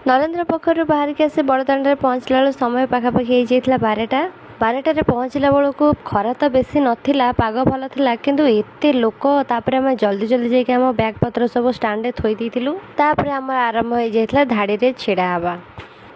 ନରେନ୍ଦ୍ର ପୋଖରୀରୁ ବାହାରିକି ଆସି ବଡ଼ଦାଣ୍ଡରେ ପହଞ୍ଚିଲା ବେଳକୁ ସମୟ ପାଖାପାଖି ହେଇଯାଇଥିଲା 12ଟା। 12ଟାରେ ପହଞ୍ଚିଲା ବେଳକୁ ଖରା ତ ବେଶୀ ନଥିଲା, ପାଗ ଭଲ ଥିଲା, କିନ୍ତୁ ଏତେ ଲୋକ। ତାପରେ ଆମେ ଜଲ୍ଦି ଜଲ୍ଦି ଯାଇକି ଆମ ବ୍ୟାଗ୍ ପତ୍ର ସବୁ ଷ୍ଟାଣ୍ଡରେ ଥୋଇ ଦେଇଥିଲୁ। ତାପରେ ଆମର ଆରମ୍ଭ ହେଇଯାଇଥିଲା ଧାଡ଼ିରେ ଛିଡ଼ା ହେବା।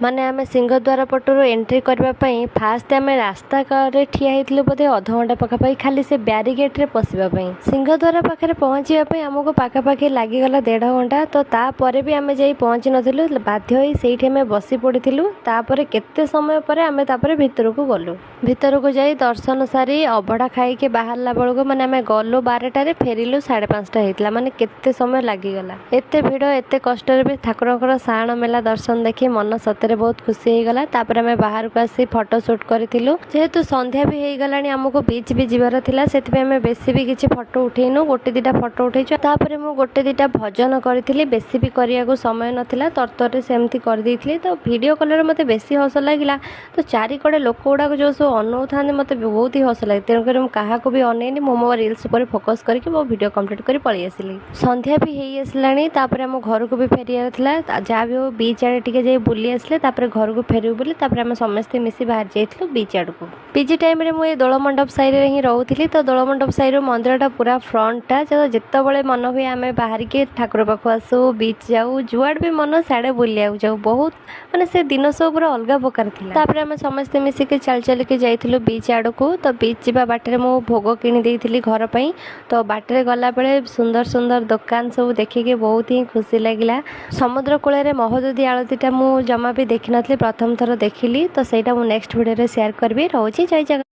ମାନେ ଆମେ ସିଂହଦ୍ୱାର ପଟରୁ ଏଣ୍ଟ୍ରି କରିବା ପାଇଁ ଫାଷ୍ଟ ଆମେ ରାସ୍ତା କଡ଼ରେ ଠିଆ ହେଇଥିଲୁ ବୋଧେ ଅଧଘଣ୍ଟା ପାଖାପାଖି, ଖାଲି ସେ ବ୍ୟାରିଗେଟ୍ରେ ପଶିବା ପାଇଁ। ସିଂହଦ୍ୱାର ପାଖରେ ପହଞ୍ଚିବା ପାଇଁ ଆମକୁ ପାଖାପାଖି ଲାଗିଗଲା ଦେଢ଼ ଘଣ୍ଟା। ତ ତାପରେ ବି ଆମେ ଯାଇ ପହଞ୍ଚି ନଥିଲୁ। ବାଧ୍ୟ ହୋଇ ସେଇଠି ଆମେ ବସି ପଡ଼ିଥିଲୁ। ତାପରେ କେତେ ସମୟ ପରେ ଆମେ ତାପରେ ଭିତରକୁ ଗଲୁ। ଭିତରକୁ ଯାଇ ଦର୍ଶନ ସାରି ଅବଢ଼ା ଖାଇକି ବାହାରିଲା ବେଳକୁ, ମାନେ ଆମେ ଗଲୁ 12ଟାରେ, ଫେରିଲୁ 5:30 ହେଇଥିଲା। ମାନେ କେତେ ସମୟ ଲାଗିଗଲା, ଏତେ ଭିଡ଼। ଏତେ କଷ୍ଟରେ ବି ଠାକୁରଙ୍କର ସାହାଣ ମେଲା ଦର୍ଶନ ଦେଖି ମନ ସତରେ ବହୁତ ଖୁସି ହେଇଗଲା। ତାପରେ ଆମେ ବାହାରକୁ ଆସି ଫଟୋ ସୁଟ୍ କରିଥିଲୁ। ଯେହେତୁ ସନ୍ଧ୍ୟା ବି ହେଇଗଲାଣି, ଆମକୁ ବିଚ୍ ବି ଯିବାର ଥିଲା, ସେଥିପାଇଁ ଆମେ ବେଶୀ ବି କିଛି ଫଟୋ ଉଠେଇନୁ। ଗୋଟେ ଦୁଇଟା ଫଟୋ ଉଠେଇଛୁ। ତାପରେ ମୁଁ ଗୋଟେ ଦୁଇଟା ଭଜନ କରିଥିଲି। ବେଶୀ ବି କରିବାକୁ ସମୟ ନଥିଲା, ତରତରରେ ସେମିତି କରିଦେଇଥିଲି। ତ ଭିଡ଼ିଓ କଲାରେ ମୋତେ ବେଶୀ ହସ ଲାଗିଲା। ତ ଚାରିକଡ଼େ ଲୋକ ଗୁଡ଼ାକ ଯେଉଁ ସବୁ ଅନଉଥାନ୍ତି, ମୋତେ ବହୁତ ହି ହସ ଲାଗେ। ତେଣୁକରି ମୁଁ କାହାକୁ ବି ଅନେଇନି। ମୁଁ ମୋ ରିଲ୍ସ ଉପରେ ଫୋକସ୍ କରିକି ମୋ ଭିଡ଼ିଓ କମ୍ପ୍ଲିଟ୍ କରି ପଳେଇ ଆସିଲି। ସନ୍ଧ୍ୟା ବି ହେଇ ଆସିଲାଣି। ତାପରେ ଆମ ଘରକୁ ବି ଫେରିବାର ଥିଲା। ଯାହା ବି ହଉ, ବିଚ୍ ଆଡ଼େ ଟିକେ ଯାଇ ବୁଲି ଆସିଲେ ତାପରେ ଘରକୁ ଫେରିବୁ ବୋଲି ତାପରେ ଆମେ ସମସ୍ତେ ମିଶି ବାହାରି ଯାଇଥିଲୁ ବିଚ୍ ଆଡ଼କୁ। ପିଜି ଟାଇମ୍ରେ ମୁଁ ଏଇ ଦୋଳମଣ୍ଡପ ସାହିରେ ହିଁ ରହୁଥିଲି। ତ ଦୋଳମଣ୍ଡପ ସାହିରୁ ମନ୍ଦିରଟା ପୁରା ଫ୍ରଣ୍ଟଟା। ତ ଯେତେବେଳେ ମନ ହୁଏ, ଆମେ ବାହାରିକି ଠାକୁର ପାଖକୁ ଆସୁ, ବିଚ୍ ଯାଉ, ଯୁଆଡ଼େ ବି ମନ ସିଆଡ଼େ ବୁଲିବାକୁ ଯାଉ। ବହୁତ ମାନେ ସେ ଦିନ ସବୁ ପୁରା ଅଲଗା ପ୍ରକାର ଥିଲା। ତାପରେ ଆମେ ସମସ୍ତେ ମିଶିକି ଚାଲି ଚାଲିକି ଯାଇଥିଲୁ ବିଚ୍ ଆଡ଼କୁ। ତ ବିଚ୍ ଯିବା ବାଟରେ ମୁଁ ଭୋଗ କିଣି ଦେଇଥିଲି ଘର ପାଇଁ। ତ ବାଟରେ ଗଲାବେଳେ ସୁନ୍ଦର ସୁନ୍ଦର ଦୋକାନ ସବୁ ଦେଖିକି ବହୁତ ହିଁ ଖୁସି ଲାଗିଲା। ସମୁଦ୍ର କୂଳରେ ମହୋଦଧି ଆଳତୀଟା ମୁଁ ଜମା ବି ଦେଖିନଥିଲି, ପ୍ରଥମ ଥର ଦେଖିଲି। ତ ସେଇଟା ମୁଁ ନେକ୍ସଟ ଭିଡ଼ିଓରେ ସେୟାର କରିବି। ରହୁଛି, ଜୟ ଜଗନ୍ନାଥ।